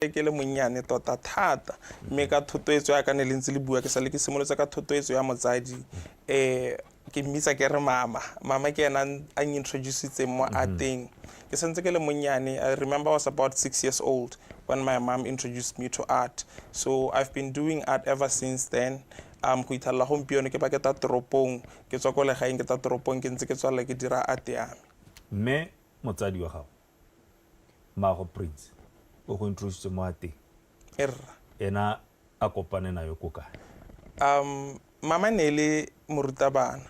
Ke le monnyane tota thata, mme ka thotloetso ya ka ne le ntse le bua, ke sale ke simolotse ka thotloetso ya motsadi, ke mmitsa ke re mama. Mama ke ena a introducitseng mo arteng ke santse ke le monnyane. I remember I was about 6 years old when my mom introduced me to art, so I've been doing art ever since then, go itlhelela gompieno. Ke ba ke ta toropong, ke tswa ko legaeng ke ta toropong, ke ntse ke tswelela ke dira art ya me. Mme motsadi wa gago, maago Prince, o go introducitse mo arteng? E rra. Ena a kopane nayo ko kae? Mama ne e le morutabana.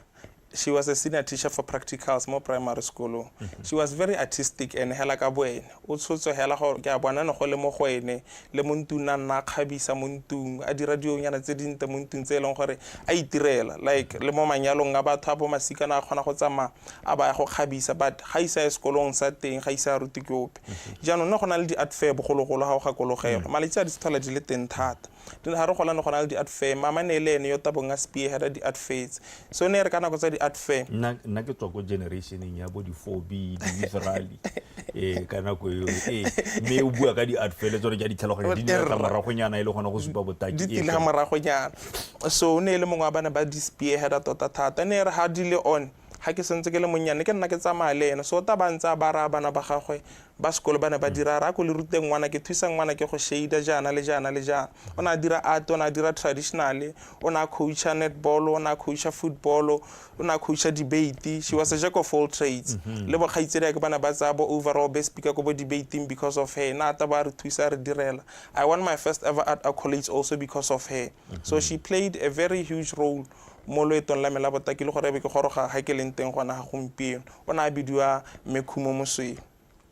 She was a senior teacher for practicals mo primary schoolong. She was very artistic and hela ka boene o tshotswe hela go ke a bona ne go le mo go ene le mo ntung, a nna a kgabisa mo ntung, a dira dionyana tse dintle mo ntung tse e leng gore a itirela, like le mo manyalong a batho a bo masikana a kgona go tsamaya a ba ya go kgabisa, but ga isa ye sekolong sa teng, ga isa a rute ke ope. Jaanong ne go na le di-art fair bogologolo, ga o gakologelwa, malatsi a di se tlhola di le teng thata. Ga re gola ne go na le di-art fair. Mama ne e le ene yo tabong a spearheada di-art fairs, so ne e re ka nako tsa di-art fair. Nna ke tswa ko generationeng ya bo di-4B, di-youth rally, ee, ka nako eo, ee. Mme o bua ka di-art fair le tsone ke a di tlhaloganya, di dira tla moragonyana e le gona go supa botaki. Di tile ga moragonyana. So o ne e le mongwe wa bane ba di spearheada tota thata. Ne e re ga di le on, ga ke sentse ke le monnyane, ke nna ke tsamaya le ene, so o ta ba ntse a ba raya bana ba gagwe ba sekolo ba ne ba dira ra ko le ruteng ngwana, ke thusa ngwana ke go shada jaana le jaana le jaana. O ne a dira art, o ne a dira traditional, o ne a coacha netball, o ne a coacha football, o ne a coacha debate. She was a jack of all trades. Le bokgaitsedi ke ba ne ba tsaya bo overall best speaker ko bo debating because of her. Na ta ba re thusa re direla. I won my first ever art accolades also because of her. So she played a very huge role mo loetong la me la botaki le gore be ke goroga ga ke leng teng gona ga gompieno. O ne a bidiwa Mme Khumo Mosweu.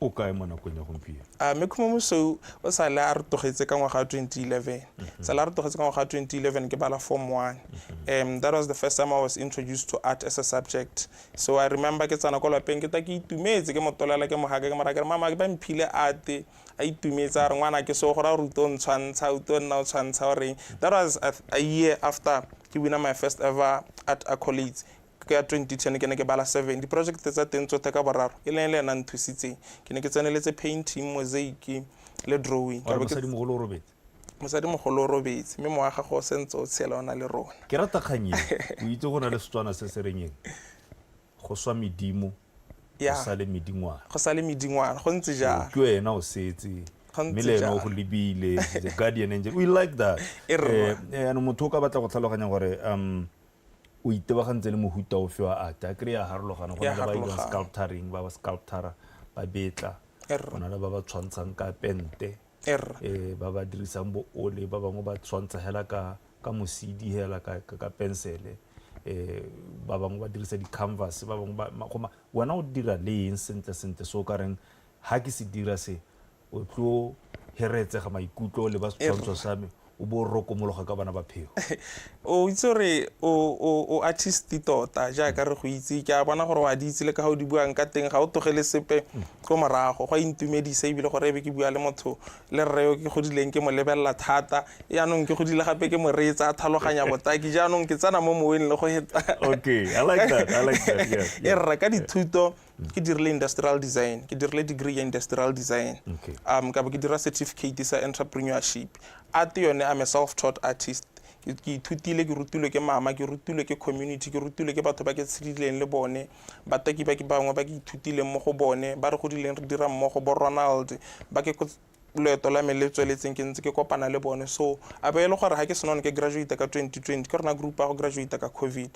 O kae mo nakong ya gompieno? Mme Khumo Mosweu o sale a re tlogetse ka ngwaga wa 2011. Sale a re tlogetse ka ngwaga wa 2011, ke bala form 1. That was the first time I was introduced to art as a subject. So I remember ke tsena ko lapeng, ke ta ke itumetse, ke mo tolela, ke mo haka, ke mo raya ke re, "Mama, ba mphile art." A itumetse, a re, "Ngwana ke so gore a ruta o ntshwantsha, o nna o tshwantsha o reng." That was a year after ke wina my first ever art accolades ke ya 2010. Ke ne ke bala 7. Di-project tsa teng tsotlhe ka boraro e leng le ena nthusitseng. Ke ne ke tseneletse painting, mosaic le drawing. Ore mosadimogolo o robetse? Mosadimogolo o robetse, mme mowa gago o sentse o tshela, o na le rona. Ke rata kgang e. O itse go na le Setswana se se reng eng? Go swa medimo, go sale medingwana. Go sale medingwana, go ntse jalo. Ke wena o setse, mme le ene o go lebile, the guardian angel. We like that. Yaanong motho o ka batla go tlhaloganya gore o itebagantse le mohuta ofe wa art. A kry ya harologana, go na le ba irang sculpturing, ba ba sculptura, ba betla, go na le ba ba tshwantshang ka pente, ba ba dirisang bo ole, ba bangwe ba tshwantsha hela ka mosidi hela, ka pensele, ba bangwe ba dirisa di-canvas, ba bangwe ba goma. Wena o dira le eng sentle sentle se o ka reng ha ke se dira se, o tlo heretsega maikutlo le ba setshwantsho sa me, o bo rokomologa ka bana ba pheo? O itse gore o artist tota jaaka re go itse. Ke a bona gore wa di itse le ka ga o di buang ka teng, ga o tlogele sepe ko morago. Go a intumedisa ebile gore ebe ke bua le motho le rre yo ke godileng ke mo lebelela thata. Yaanong ke godile gape ke mo reetsa a tlhaloganya botaki, jaanong ke tsena mo moweng le go heta. Okay, I like that, I like that, yeah. E rra, ka dithuto ke dirile industrial design, ke dirile degree ya industrial design, ka bo ke dira certificate sa entrepreneurship. Art yone, I'm a self taught artist. Ke ithutile, ke rutilwe ke mama, ke rutilwe ke community, ke rutilwe ke batho ba ke tshedileng le bone, bataki ba ke bangwe ba ke ithutileng mo go bone, ba re godileng re dira mmogo, bo Ronald, ba ke loeto la me le tsweletseng ke ntse ke kopana le bone. So a be e le gore ga ke sena ke graduate ka 2020, ke rona group ya go graduate ka COVID,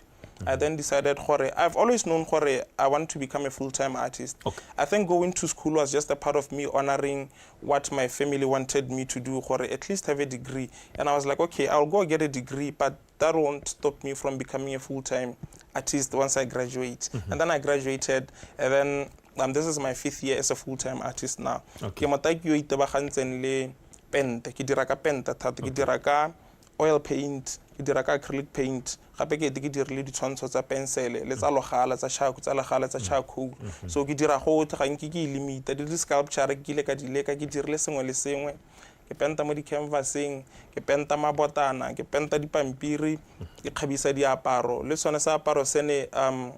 I then decided gore I've always known gore I want to become a full-time artist. I think going to school was just a part of me honoring what my family wanted me to do, gore at least have a degree. And I was like, "Okay, I'll go get a degree, but that won't stop me from becoming a full-time artist once I graduate." And then I graduated, and then this is my fifth year as a full-time artist now. Ke motaki yo itebagantseng le pente. Ke dira ka pente thata. Ke dira ka oil paint, ke dira ka acrylic paint. Gape ke ete ke dirile ditshwantsho tsa pensele le tsa logala, tsa charcoal, tsa legala, tsa charcoal. So ke dira gotlhe, ga nke ke e limita. Le di-sculpture ke kile ka di leka, ke dirile sengwe le sengwe. Ke penta mo di-canvaseng, ke penta mabotana, ke penta dipampiri, ke kgabisa diaparo. Le sone seaparo sene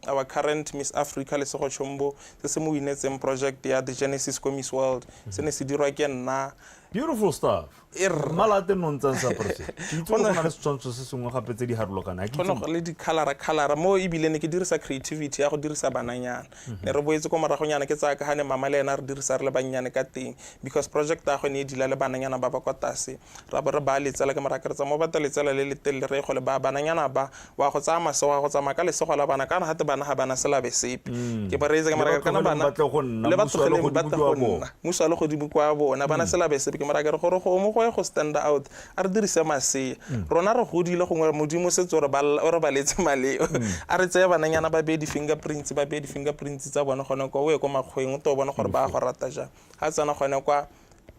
our current Miss Africa Lesego Chombo se se mo winetseng project ya The Genesis ko Miss World, se ne se dirwa ke nna. Beautiful stuff. Mmala a teng no ntsang seaparo se. Ke itse gore go na le setshwantsho se sengwe gape tse di harologana. Go ne go le di-color color mo ebile ne ke dirisa creativity ya go dirisa bananyana. Ne re boetse ko moragonyana ke tsaya ka gane mama le ena re dirisa re le bannyane ka teng because project ya gone e dila le bananyana ba ba kwa tlase. Ra bo re baya letsela ke mo raya ke re tsamaya o bata letsela le le telele re ye go le baya bananyana ba wa go tsaya masego a go tsamaya ka lesego la bana kana gate bana ga bana selabe sepe. Ke ba reetsa ke mo raya ke re kana bana le ba tlogeleng ba tle go nna mmuso wa legodimo kwa bona bana selabe sepe. Ke mo raya ke re gore go mo go ye go stand out a re dirise masea. Rona re godile gongwe modimo setse o re baletse maleo. A re tseye bananyana ba beye di-fingerprints ba beye di-fingerprints tsa bone gone kwa o ye ko makgweng o to bone gore ba go rata jang. Ga tsena gone kwa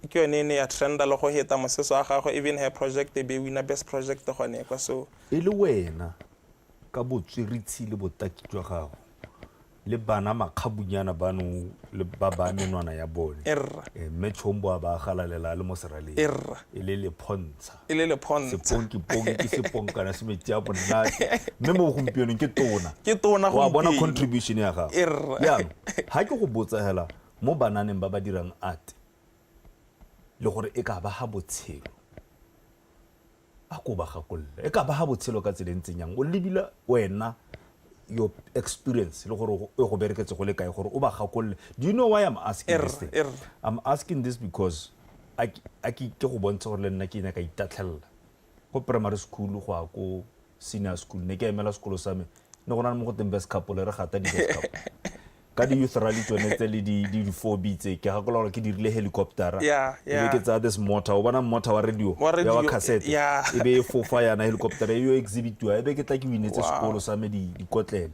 ke yone e ne ya trenda le go heta moseso wa gagwe, even her project e be winner best project gone kwa. So E le wena ka botsweretshi le botaki jwa gago le bana makgabunyana bano le ba ba menwana ya bone. Erra. Mme Chombo a ba galalela a le mo seraleng. Erra. E le lephontsha. E le lephontsha. Seponki-ponki, seponkana se metsi a monate. Mme mo gompienong ke tona. Ke tona Wa bona gompieno. contribution ya gago. Erra. Jaanong, ha ke go botsa hela mo bananeng ba ba dirang art le gore e ka ba ga botshelo, a ko ba gakolole e ka ba ga botshelo ka tsela e ntseng yang, o lebile wena your experience le gore e go bereketse go le kae gore o ba gakolole. Do you know why I'm asking this thing? I'm asking this because a ke go bontshe gore le nna ke ne ka itatlhelela ko primary school go ya ko senior school, ne ke emela sekolo sa me, ne go na le mo go teng best couple, re gata di-best couple ka di-youth rally tsone tse le di-four B tse. Ke gakola gore ke dirile helicoptera, e be ke tsaya this motor, o bona motor wa radio ya wa cassette, e be e fofa yana helicoptera e yo exhibitiwa, e be ke tla ke winetse sekolo sa me dikotlele.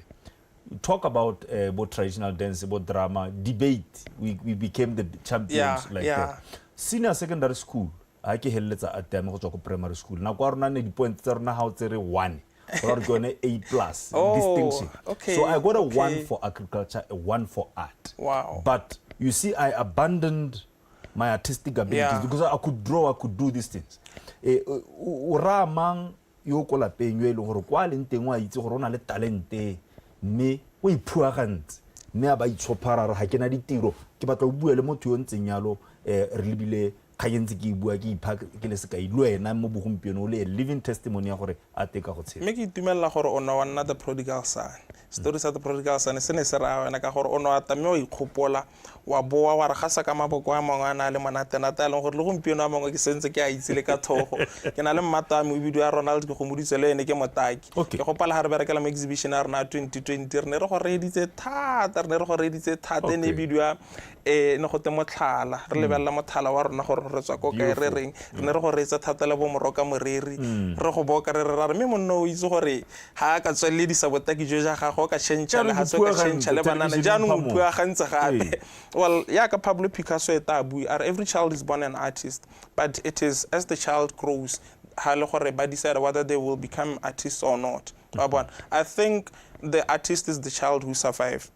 Talk about bo traditional dance, bo drama, debate, we became the champions like that. Senior secondary school ha ke heleletsa art ya me go tswa ko primary school, nako ya rona ne di-point tsa rona ha o tsere 1 go ra gore ke yone A plus. Distinction. So I got a 1 for agriculture, a 1 for art. Wow. But you see, I abandoned my artistic abilities because I could draw, I could do these things. O raya mang yo ko lapeng yo e leng gore kwa leng teng o a itse gore o na le talente mme o iphuagantse mme a ba itshophara re ga ke na ditiro? Ke batla o bue le motho yo ntseng yalo. Re lebile kgang e ntse ke e bua, ke ipha ke le sekai le wena mo bogompieno o le a living testimony ya gore a te ka go tshela. Mme ke itumelela gore o ne wa nna the prodigal son. Story sa the prodigal son se ne se raya wena ka gore o ne wa ta mme wa ikgopola wa boa wa re gasa ka maboko a mangwe a na le monatenate a leng gore le gompieno a mangwe ke sentse ke a itse le ka thogo. Ke na le mmata wa me o bidiwa Ronald, ke gomoditse le ene ke motaki. Ke gopala ga re berekela mo exhibition ya rona ya 2020, re ne re go reeditse thata, re ne re go reeditse thata. E ne e bidiwa ne go te motlhala, re lebelela mothala wa rona gore re tswa ko kae re reng. Re ne re go reetsa thata le bo moroka moreri, re go boka re re ra re mme monna o itse gore ga a ka tsweleledisa botaki jo ja gagwe o ka change le ga o ka change le banana. Jaanong o phuagantse gape. Well, yaka Pablo Picasso e ta bue a re every child is born an artist, but it is as the child grows ha le gore ba decide whether they will become artists or not. Wa bona, I think the artist is the child who survive.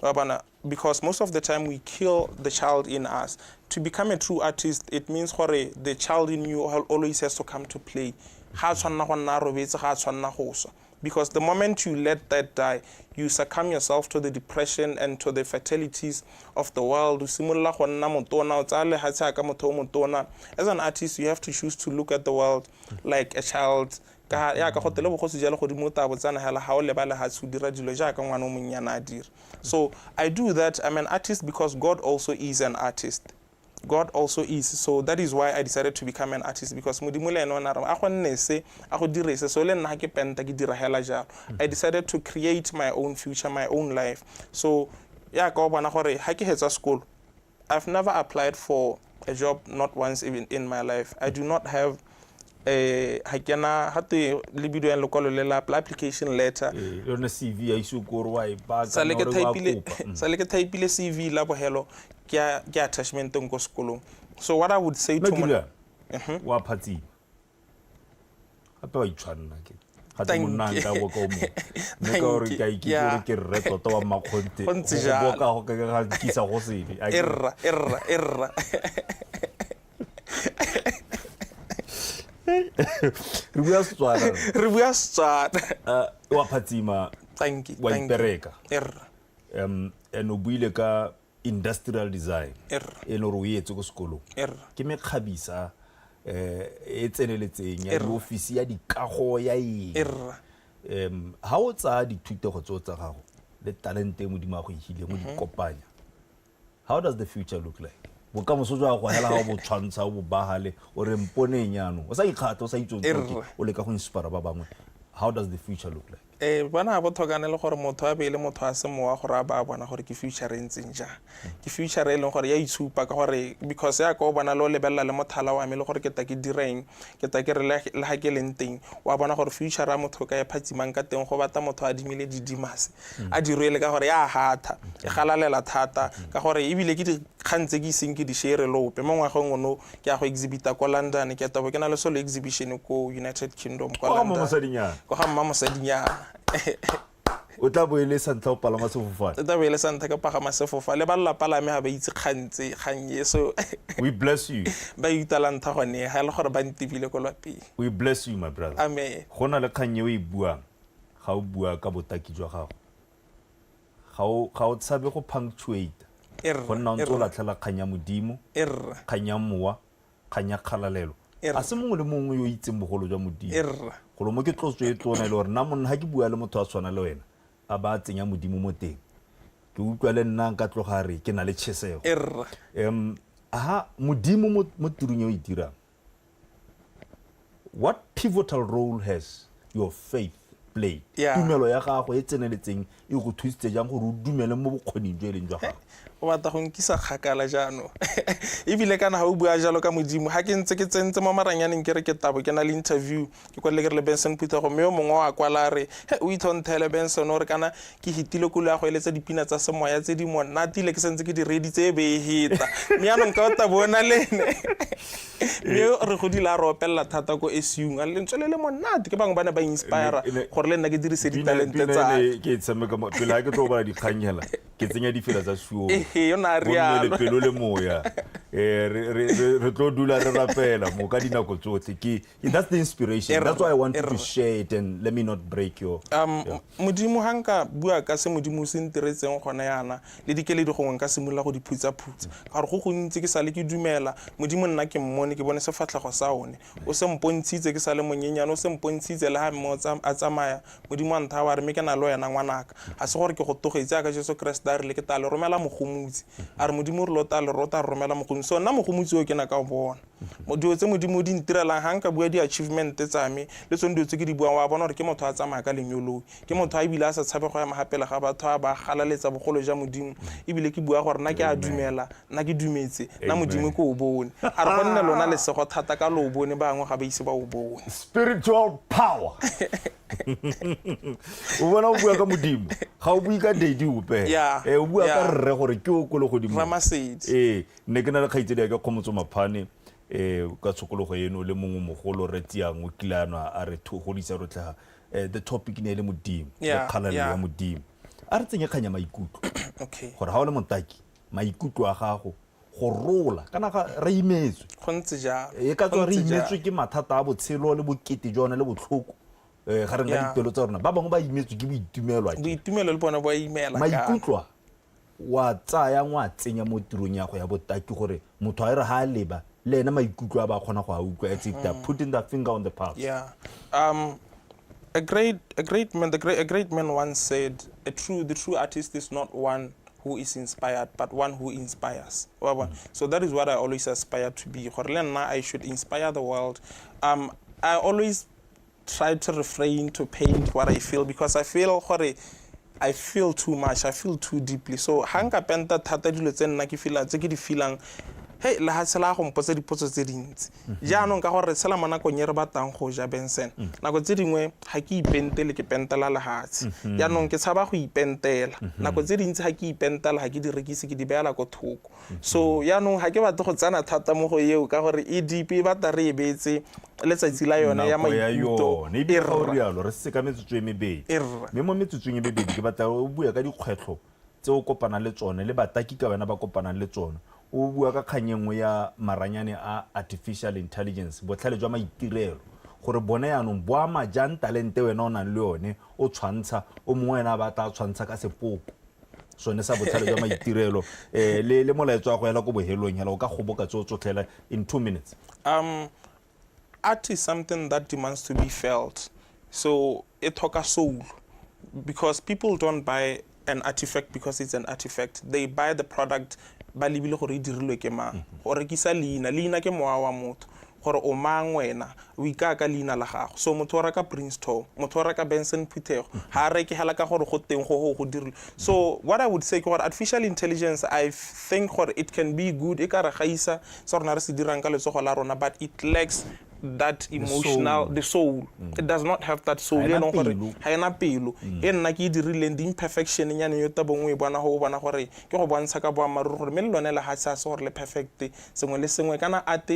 Wa bona, because most of the time we kill the child in us. To become a true artist, it means gore the child in you always has to come to play. Ga tshwanna go nna robetse, ga tshwanna go swa. Because the moment you let that die, you succumb yourself to the depression and to the fatalities of the world. O simolola go nna motona, o tsaya lehatshe ka motho o motona. As an artist, you have to choose to look at the world like a child. Ka ya ka gote le bogosi jalo godimo o tla botsana hela ga o leba lehatshe o dira dilo jaaka ngwana o monnyane a dira. So I do that. I'm an artist because God also is an artist. God also is. So that is why I decided to become an artist, because modimo le ene o ne a re a go nne se, a go dire se. So le nna ga ke penta ke dira hela jalo. I decided to create my own future, my own life. So ya ka o bona gore ga ke hetsa sekolo, I've never applied for a job, not once even in my life. I do not have ga ke na ga te le bidio yang lekwalo le la application letter. Yone CV ya ise ko re wa e baka. Sa le ke typile, sa le ke typile CV la bogelo ke ke attachmenteng ko sekolong. So what I would say to mo wa phatsima gape wa itshwanna ke ga te monna nka boka o mongwe, mme ka gore ke a ikitse gore ke rre tota wa mmakgonthe, go boka go ka ga nkisa go sele. Erra, erra, erra. Re bua Setswana. Re bua Setswana. Wa phatsima. Thank you. Wa ipereka. Erra. And o buile ka Industrial design e le gore o etse ko sekolong ke mekgabisa e tseneletseng ya diofisi, ya dikago, ya eng. Ha o tsaya dithutego tseo tsa gago le talente e Modimo a go ihileng, o di kopanya, how does the future look like? Bokamoso jwa go hela ga o bo tshwantsha, o bo bagale, o re mponeng yaanong, o sa ikgatha, o sa itse o leka go inspire ba bangwe, how does the future look like? Ee, bona ga botlhokane le gore motho a be e le motho a se mowa gore a ba a bona gore ke future e ntseng jang. Ke future e leng gore ya itshupa ka gore because yaka o bona le o lebelela le mothala wa me le gore ke ta ke dira eng, ke ta ke re le ga ke leng teng, wa bona gore future ya motho ka e phatsimang ka teng, go batla motho a adimile didimase a di rwele ka gore ya hatha, e galalela thata ka gore ebile ke dikgang tse ke iseng ke di share le ope. Mo ngwageng ono ke ya go exhibita ko London, ke tabo ke na le solo exhibition ko United Kingdom kwa London, ko ga mma mosadinyana. O tla bo e le sa ntlha o palama sefofane? O tla bo e le sa ntlha ke pagama sefofane. Le ba lelapa la me ga ba itse kgang tse, kgang e, so We bless you. Ba itwa la ntlha gone ga e le gore ba ntebile ko lwapeng. We bless you, my brother. Amen. Go na le kgang e o e buang ga o bua ka botaki jwa gago, ga o tshabe go punctuate, go nna o ntse o latlhela kgang ya Modimo, kgang ya mowa, kgang ya kgalalelo. A se mongwe le mongwe yo o itseng bogolo jwa Modimo. Golo mo ke tlotso e tona e le gore nna monna ga ke bua le motho a tshwana le wena, a ba a tsenya Modimo mo teng, ke utlwa le nna nka tloga re ke na le tšhesego. Ha Modimo mo tirong e o e dirang, what pivotal role has your faith played? Tumelo ya gago e tseneletseng e go thusitse jang gore o dumele mo bokgoning jo e leng jwa gago? O batla go nkisa kgakala jaanong. Ebile kana ga o bua jalo ka Modimo, ga ke ntse ke tsentse mo maranyaneng ke re ke tabo ke na le interview, ke kwalele ke re le Benson Phuthego, mme yo mongwe wa kwala a re, he o ithonthele Benson, o re kana ke hitile kolo ya go eletsa dipina tsa semoya tse di monate ile ke santse ke di reeditse e be e heta. Mme yaanong ka o tabo o na le ene. Mme re godile a re opelela thata ko SU, a lentswe le le monate, ke bangwe ba ne ba inspire gore le nna ke dirise ditalente tsa ke e tshameka pele ga ke tlo bala dikgang hela, ke tsenya difela tsa suo. Ehe, o ne a rialo. Le pelo le moya. Re tlo dula re rapela mo ka dinako tsotlhe. Ke that's the inspiration. That's why I wanted to share it, and let me not break your Modimo, ga nka bua ka se Modimo o se ntiretseng gone yana, le dikeledi gongwe nka simolola go di phutsa-phutsa, ka gore go gontsi ke sale ke dumela Modimo. Nna ke mmone, ke bone sefatlhego sa one, o se mpontshitse ke sa le monyenyane, o se mpontshitse le ga mme a tsamaya. Modimo wa ntha wa re, mme ke na le wena ngwanaka, ga se gore ke go togetse, yaka Jesu Kreste a rile ke tla le romela mogomotsi. A re Modimo o rile o tla le rota romela mogomotsi, so nna mogomotsi o ke na ka o bona. Dilo tse Modimo di ntirelang, ga nka bua di-achievement tsa me le tsone dilo tse ke di buang, wa bona gore ke motho a tsamaya ka lenyoloi, ke motho a ebile a sa tshabe go ema ga pele ga batho a ba galaletsa bogolo jwa Modimo. Ebile ke bua gore nna ke a dumela, nna ke dumetse, nna Modimo ke o bone. A re go nne lona lesego thata ka lo o bone, bangwe ga ba ise ba o bone. Spiritual power. O bona o bua ka Modimo, ga o bue ka daddy ope, o bua ka rre gore ke o ko legodimong. Ramasedi. Ee, ne ke na le kgaitsedi ya ke Kgomotso Maphane, ka tshokologo eno le mongwe mogolo re tsiang o kile a nwa a re godisa rotlhe, the topic ne e le Modimo le kgalalelo ya Modimo. A re tsenye kganya maikutlo, gore ga o le motaki, maikutlo a gago go rola kana ga re imetswe, go ntse jalo, e ka tswa re imetswe ke mathata a botshelo le bokete jwa one le botlhoko, ga re nka dipelo tsa rona, ba bangwe ba imetswe ke boitumelo, boitumelo le bone bo a imela. Maikutlo wa tsaya wa tsenya mo tirong ya go ya botaki gore motho a re ha a leba le ena maikutlo a ba kgona go a utlwa, as if they're putting their finger on the pulse. Yeah. A great man once said, the true artist is not one who is inspired, but one who inspires. So that is what I always aspire to be. Gore le nna I should inspire the world. I always try to refrain to paint what I feel, because I feel gore I feel too much, I feel too deeply. So ha nka penta thata dilo tse nna ke feelang, tse ke di feelang, hey, lehatshe la go mpotsa dipotso tse dintsi. Jaanong ka gore re tshela mo nakong e re batlang go ja, Benson, nako tse dingwe ga ke ipentele, ke pentela lehatshe. Jaanong ke tshaba go ipentela. Nako tse dintsi ga ke ipentela, ga ke di rekise, ke di beela ko thoko. So jaanong ga ke batle go tsena thata mo go eo ka gore e deep, e batla re e beetse letsatsi la yone ya maikutlo. Ebile ga o rialo, re setse ka metsotso e mebedi, mme mo metsotsong e mebedi ke batla o bua ka dikgwetlho tse o kopanang le tsone le bataki ka wena ba kopanang le tsone. O bua ka kgang e nngwe ya maranyane a artificial intelligence, botlhale jwa maitirelo, gore bone yaanong bo ama jang talente wena o nang le yone, o tshwantsha o mongwe wena a batla a tshwantsha ka sepoko. Sone sa botlhale jwa maitirelo le molaetso wa go ela ko bohelong hela o ka goboka tseo tsotlhela in 2 minutes. Art is something that demands to be felt. So it talk soul because people don't buy an artifact because it's an artifact. They buy the product ba lebile gore e dirilwe ke mang. Go rekisa leina, leina ke mowa wa motho. Gore o mang wena, o ikaya ka leina la gago. So motho o reka Prince Tom, motho o reka Benson Phuthego, ga a reke hela ka gore go teng go dirilwe. So what I would say ke gore artificial intelligence, I think gore it can be good, e ka re gaisa se rona re se dirang ka letsogo la rona, but it lacks that emotional soul. The soul. It does not have that soul Ga e ena leng gore pelo. Ga ena pelo e nna ke e dirileng, di-imperfection nyane yo tabong o e bona go o bona gore ke go bontsha ka boammaaruri gore mme le lone le ga se gore le perfect sengwe le sengwe kana art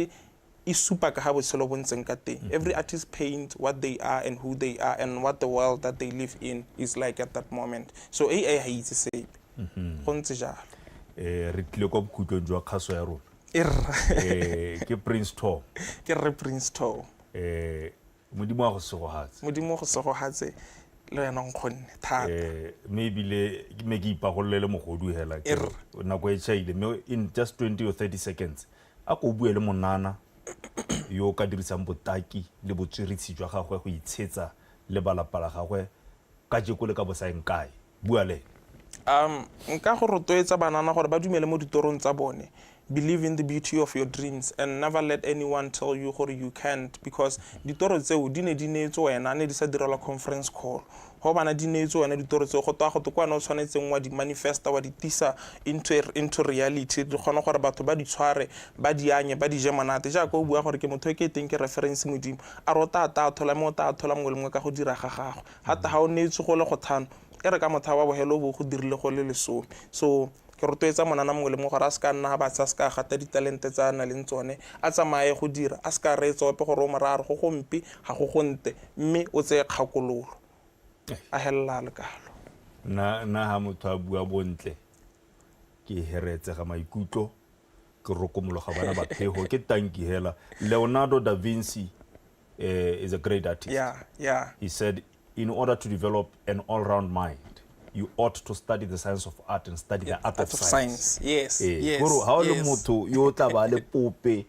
e supa ka ga botshelo bo ntseng ka teng. Every artist paint what they are and who they are and what the world that they live in is like at that moment. So AI ga itse sepe, go ntse jalo. Re tlile kwa bokhutlong jwa kgaso ya rona. E rra. Ke Prince Tom. Ke rre Prince Tom. Modimo wa go segogatse. Modimo go segogatse le wena nkgonne thata. Mme ebile me ke ipagolole mogodu hela ke E rra. Nako e tšhaile, mme in just 20 or 30 seconds a ko o bue le monana yo o ka dirisang botaki le botsweretshi jwa gagwe go itshetsa le balapa la gagwe ka jeko le ka bosaeng kae, bua le ene. Nka go rotloetsa banana gore ba dumele mo ditorong tsa bone. Believe in the beauty of your dreams and never let anyone tell you gore you can't, because ditoro tseo di ne di neetswe wena, ne di sa direlwa conference call go bana, di neetswe wena ditoro tseo go toa go te ke wena o tshwanetseng wa di manifesta, wa di tisa into reality, di kgone gore batho ba di tshware, ba di anye, ba di je monate. Jaaka o bua gore ke motho e ke teng ke reference, Modimo a re o tla ta thola mme o tla thola mongwe le mongwe ka go dira ga gagwe gata ga o neetswe go le go thano e re ka motho wa bogelo bo go dirile go le 10. So ke rotloetsa monana mongwe le mongwe gore a se ka nna ba tsa se ka gata ditalente tsa a na leng tsone, a tsamaye go dira, a se ka reetsa ope gore o moraya re go gompe ga go gonte, mme o tseye kgakololo a helela lekalo. Nna ha motho a bua bontle ke heretsega maikutlo, ke rokomologa bana ba phego ke tanki hela. Leonardo da Vinci is a great artist. He said in order to develop an all-round mind, you ought to study the science of art and study the art of art of science. Science, yes. Kore ha o le motho yo o tla ba le pope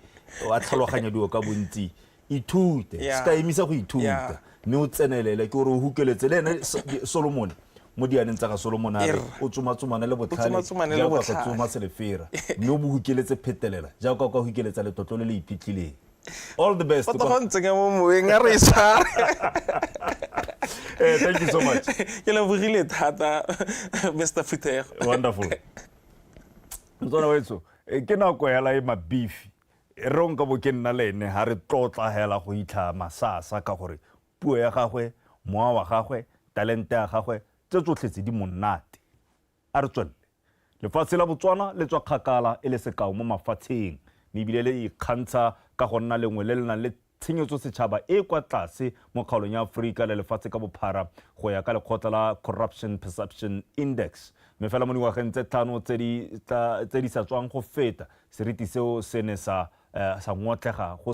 wa tlhaloganya dilo ka bontsi, ithute, se ka emisa go ithuta, mme o tsenelele ke gore o hukeletse le ene Solomon mo dianeng tsa ga Solomon a re o tsomatsomane le botlhale tsomatsomane le jaaka ka botlhale. Tsoma selefera, mme o bo hukeletse phetelela jaaka o ka hukeletsa letlotlo le le iphitlhileng. All the best. Go go ntsenya mo moweng a re e tshware. Thank you so much. Ke lebogile thata, Mr Phuthego. Wonderful. Motswana wetso, ke nako hela e mabifi re o nka bo ke nna le ene ga re tlotla hela go itlha masasa ka gore puo ya gagwe, mowa wa gagwe, talente ya gagwe, tse tsotlhe tse di monate. A re tswelele. Lefatshe la Botswana le tswa kgakala e le sekao mo mafatsheng, mme ebile le ikgantsha ka go nna lengwe le le nang le tshenyetso setšhaba e kwa tlase mo kgaolong ya Aforika le lefatshe ka bophara go ya ka lekgotla la Corruption Perception Index. Mme fela mo dingwageng tse 5 tse di sa tswang go feta, seriti seo se ne sa ngotlega go